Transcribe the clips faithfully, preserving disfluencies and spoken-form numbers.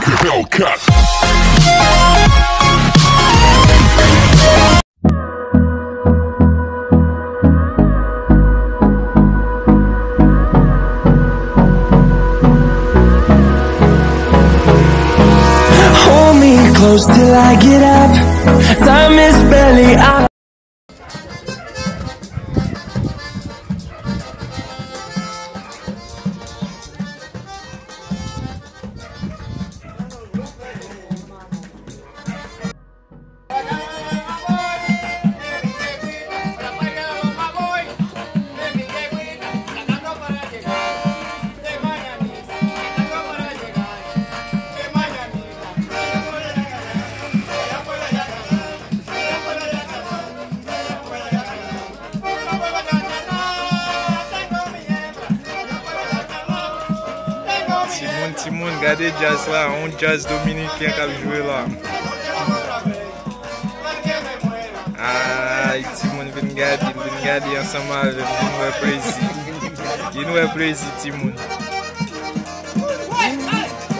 Hellcat. Hold me close till I get up. Time is barely on. Timoun, timoun, gade djaz la, yon djaz dominiken k ap jwe la. Ay, timoun, vin gade, vin gade ansanm avè m, vin wè plezi. Vin wè plezi, timoun.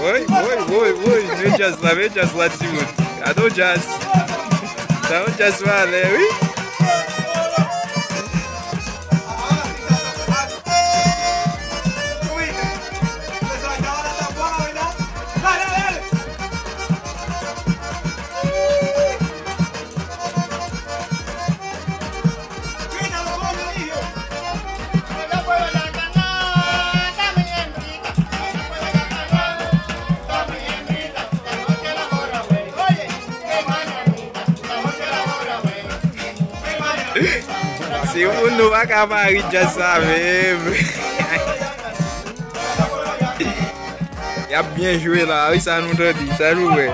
Woy, woy, woy, woy, men djaz la, men djaz la, timoun. Gade yon djaz. Sa yon djaz valè, wi. Se moun nou pa ka pa ri djaz sa menm. Y ap byen jwe la, wi, sa nou tande, sa nou wè.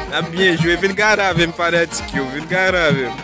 Y ap byen jwe, vin gade avè m, fanatik yo, vin gade avè m.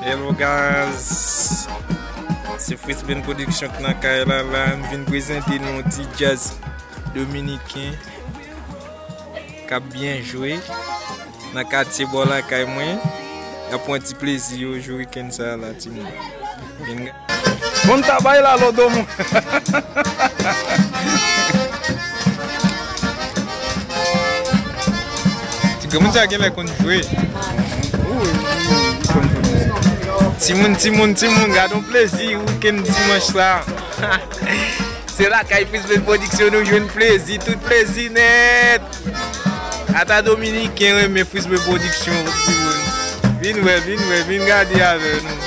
Hello guys, se Fritz Ben Production k nan kay la, la m vin prezante nou yon ti djaz dominiken k ap byen jwe nan katye bò lakay mwen. Y ap pran ti plezi yo jou wikenn sa a la, timoun. Vin ga- Konn ta bay la lòd omwen. Ti granmoun sa genlè konn jwe. Timoun, timoun, timoun, gade yon plezi wikenn dimanch la. Se lakay Frisbee Production nou jwenn plezi, tout plezi nèt. Ata Dominiken renmen Frisbee Production, timoun. Vin wè, vin wè, vin gade avè nou.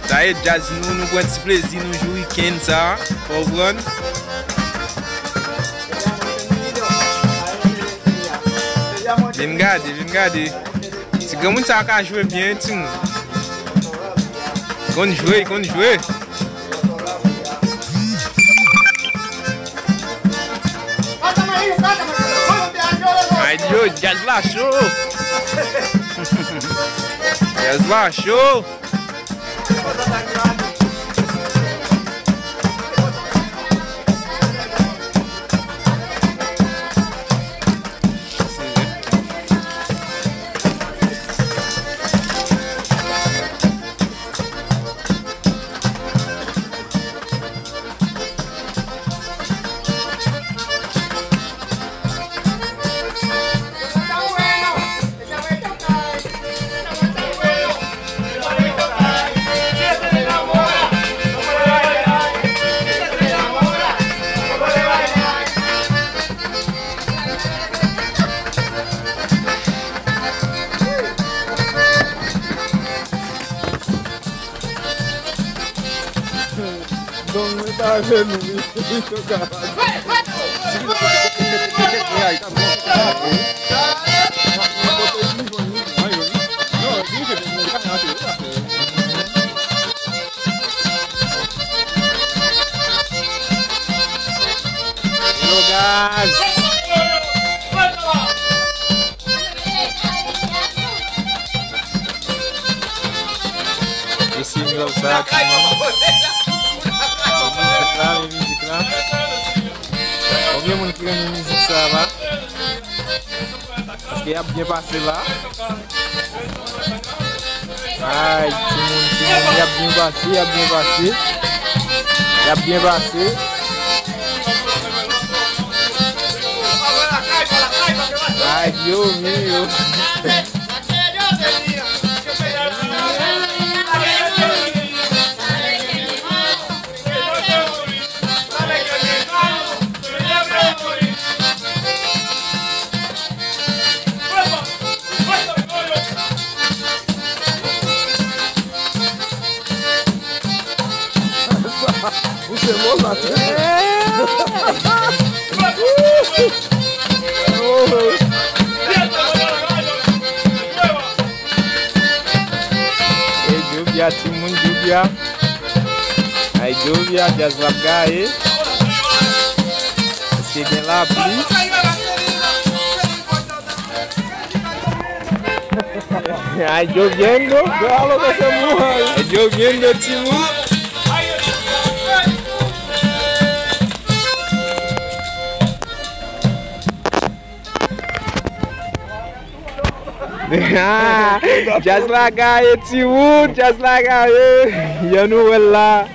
Sa e djaz nou, nou pran ti plezi nou jou wikenn sa, konprann? Vin gade, vin gade. Ti granmoun sa ka jwe byen, timoun. Konn jwe, konn jwe. Ay, yo, djaz la cho. Djaz la cho. Donk mwen pa vle nou wi. Yo ka. Ese love sa, timoun. Mizik la, men mizik la. Konbyen moun ki renmen mizik sa la? Paske y ap byen pase la. Ay, timoun, timoun, y ap byen pase, y ap byen pase. Y ap byen pase. Ay, Dios mío. Ou se mou la, timoun. Ey, Djoubya, timoun, Djoubya. Ay, Djoubya, djaz la ap gaye. Èske gen lapli? Ay, Djobyendo. Ay, Djobyendo, timoun. Djaz la gaye, timoun, djaz la gaye. Yon nouvèl la.